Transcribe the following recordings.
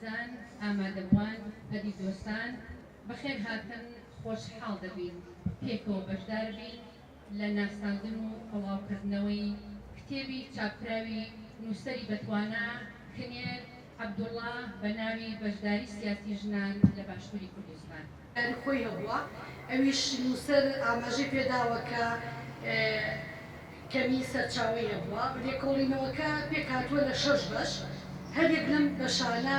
بەڕێزان، ئامادەبووان، ئەدیب دۆستان، بەخێر هاتن، خۆشحاڵ دەبین پێکەوە بەشدار بین لە ناساندن و بڵاوکردنەوەی کتێبی چاپکراوی نووسەری بەتوانا کنێر عەبدوڵا بە ناوی بەشداری سیاسی ژنان لە باشووری کوردستان. خۆی هەبووە، ئەویش نووسەر ئاماژەی پێداوە کە کەمی سەرچاوەی هەبووە. لێکۆڵینەوەکە پێکهاتووە لە شەش بەش، هەریەک لەم بەشانە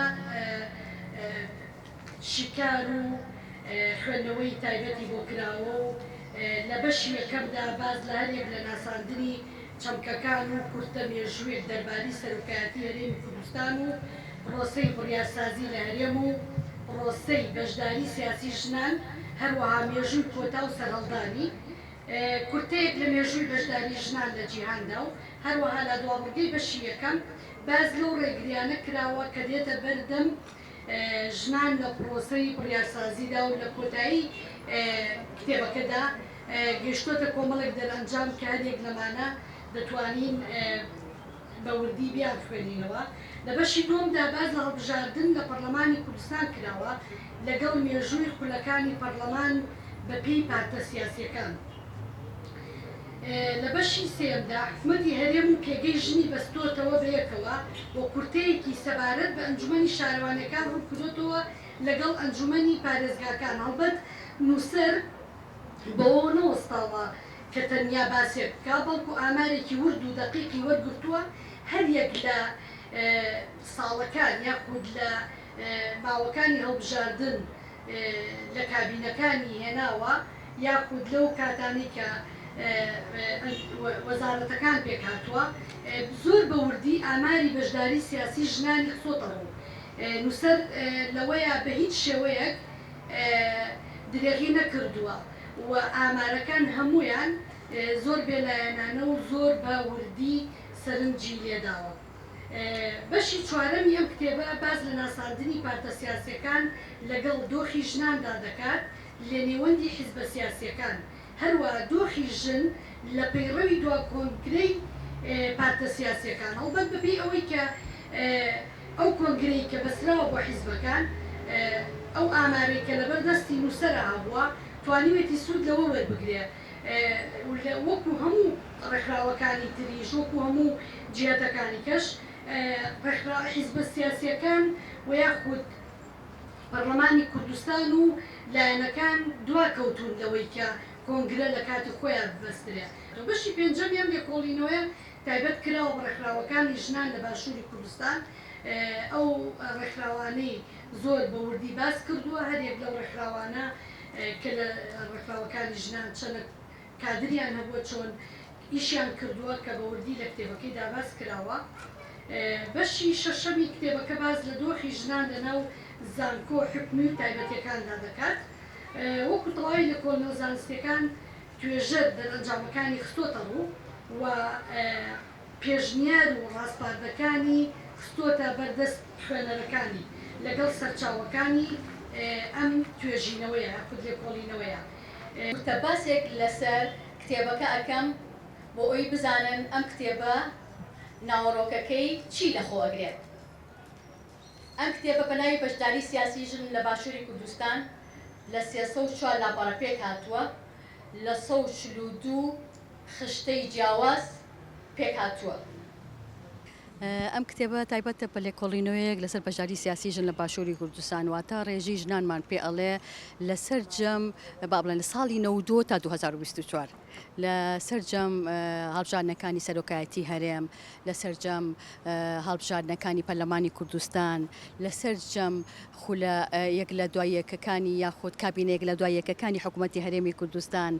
شیکار و خوێندنەوەی تایبەتی بۆ کراوە و لە بەشی یەکەمدا باس لە هەریەک لە ناساندنی چەمکەکان و کورتە مێژوویەک دەرباری سەرۆکایەتی هەرێمی کوردستان و پرۆسەی بڕیارسازی لە هەرێم و پرۆسەی بەشداری سیاسی ژنان، هەروەها مێژووی کۆتا و سەرهەڵدانی کورتەیەک لە مێژووی بەشداری ژنان لە جیهاندا و هەروەها لە دوابڕگەی بەشی یەکەم باس لەو ڕێگریانە کراوە کە دێتە بەردەم ژنان لە پرۆسەی بڕیارسازیدا و لە کۆتایی کتێبەکەدا گەیشتۆتە کۆمەڵێک دەرئەنجام کە هەریەک لەمانە دەتوانین بە وردی بیانخوێنینەوە. لە بەشی دووەمدا باس لە هەڵبژاردن لە پەڕلەمانی کوردستان کراوە لەگەڵ مێژووی خولەکانی پەڕلەمان بە پێی پارتە سیاسیەکان. لە بەشی سێیەمدا حکومەتی هەرێم و پێگەی ژنی بەستۆتەوە بەیەکەوە و کورتەیەکی سەبارەت بە ئەنجومەنی شارەوانیەکان ڕوونکردۆتەوە لەگەڵ ئەنجومەنی پارێزگاکان هەڵبەت نووسەر بەوەوە نەوەستاوە کە تەنیا باسێک بکا، بەڵکو ئامارێکی ورد و دەقیقی وەرگرتووە، هەریەک لە ساڵەکان یاخود لە ماوەکانی هەڵبژاردن لە کابینەکانی هێناوە یاخود لەو کاتانەی کە وەزارەتەکان پێکهاتووە، زۆر بە وردی ئاماری بەشداری سیاسی ژنانی خستۆتە ڕوو. نووسەر لەوەیا بە هیچ شێوەیەک درێغی نەکردووە و ئامارەکان هەموویان زۆر بێلایەنانە و زۆر بە وردی سەرنجی لێداوە. بەشی چوارەمی ئەم کتێبە باس لە ناساندنی پارتە سیاسیەکان لەگەڵ دۆخی ژناندا دەکات لە نێوەندی حیزبە سیاسیەکان، هەروەها دۆخی ژن لە پەیڕەوی دوا کۆنگرەی پارتە سیاسیەکان، هەڵبەت بەپێی ئەوەی کە ئەو کۆنگرەی کە بەستراوە بۆ حیزبەکان، ئەو ئامارەی کە لەبەر دەستی نووسەرا هەبووە، توانیوێتی سوود لەوە وەربگرێ وەکو هەموو ڕێکخراوەکانی تریش، وەکو هەموو جیهەتەکانی کەش، ڕێکخرا حیزبە سیاسیەکان و یاخود پەڕلەمانی کوردستان و لایەنەکان دواکەوتوون لەوەی کە کۆنگرە لە کاتی خۆیا ببەسترێ. بەشی پێنجەمی ئەم لێکۆڵینەوەیە تایبەت کراوە بە ڕێکخراوەکانی ژنان لە باشووری کوردستان، ئەو ڕێکخراوانەی زۆر بە وردی باس کردووە، هەریەک لەو ڕێکخراوانە کە لە ڕێکخراوەکانی ژنان چەنە کادریان هەبووە چۆن ئیشیان کردووە کە بە وردی لە کتێبەکەیدا باس کراوە. بەشی شەشەمی کتێبەکە باس لە دۆخی ژنان لە ناو زانکۆ حکومی و تایبەتیەکاندا دەکات. وەکو تەواوی لێکۆڵینەوە زانستیەکان توێژەر دەرئەنجامەکانی خستۆتە ڕوو و پێشنیار و ڕاسپاردەکانی خستۆتە بەر دەست خوێنەرەکانی لەگەڵ سەرچاوەکانی ئەم توێژینەوەیە یاخود لێکۆڵینەوەیە. کورتە باسێک لەسەر کتێبەکە ئەکەم بۆ ئەوی بزانن ئەم کتێبە ناوەڕۆکەکەی چی لەخۆ ئەگرێت. ئەم کتێبە بە ناوی بەشداری سیاسی ژن لە باشووری کوردستان لە 304 لاپەڕە پێکهاتووە، لە 142 خشتەی جیاواز پێکهاتووە. ئەم کتێبە تایبەتە بە لێکۆڵینەوەیەک لەسەر بەشداری سیاسی ژن لە باشووری کوردستان، واتە ڕێژەی ژنانمان پێ ئەڵێ لە سەرجەم با بڵێن لە ساڵی 92 تا 2024 لە سەرجەم هەڵبژاردنەکانی سەرۆکایەتی هەرێم، لە سەرجەم هەڵبژاردنەکانی پەرلەمانی کوردستان، لە سەرجەم خولە یەک لە دوای یەکەکانی یاخود کابینە یەک لە دوای یەکەکانی حکوومەتی هەرێمی کوردستان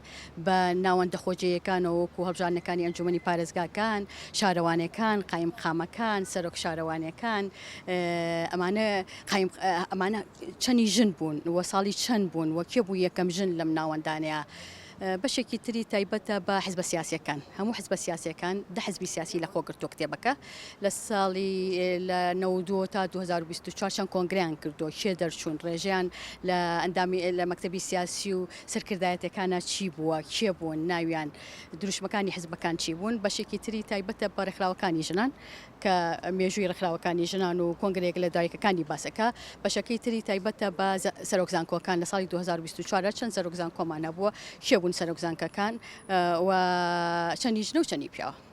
بە ناوەندە خۆجێیەکانەوە وەکوو هەڵبژاردنەکانی ئەنجوومەنی پارێزگاکان، شارەوانیەکان، قایمقامەکان، سەرۆک شارەوانیەکان ئەمانە قایم ئەمانە چەنی ژن بوون و ساڵی چەند بوون و کێ بوو یەکەم ژن لەم ناوەندانەیە؟ بەشێکی تری تایبەتە بە حزبە سیاسیەکان، هەموو حزبە سیاسیەکان، دە حزبی سیاسی لەخۆ گرتووە کتێبەکە، لە ساڵی لە 92 تا 2024 چەند کۆنگرەیان کردووە، کێ دەرچوون، ڕێژەیان لە ئەندامی لە مەکتەبی سیاسی و سەرکردایەتەکانە چی بووە، کێ بوون، ناویان، دروشمەکانی حزبەکان چی بوون. بەشێکی تری تایبەتە بە ڕێکخراوەکانی ژنان کە مێژووی ڕێکخراوەکانی ژنان و کۆنگرەیەک لە دایکەکانی باس ئەکا. بەشەکەی تری تایبەتە بە سەرۆک زانکۆکان لە ساڵی 2024 دا چەند سەرۆک زانکۆمان هەبووە، کێ بوون سەرۆک زانکەکان و چەندی ژنە و چەندی پیاوە.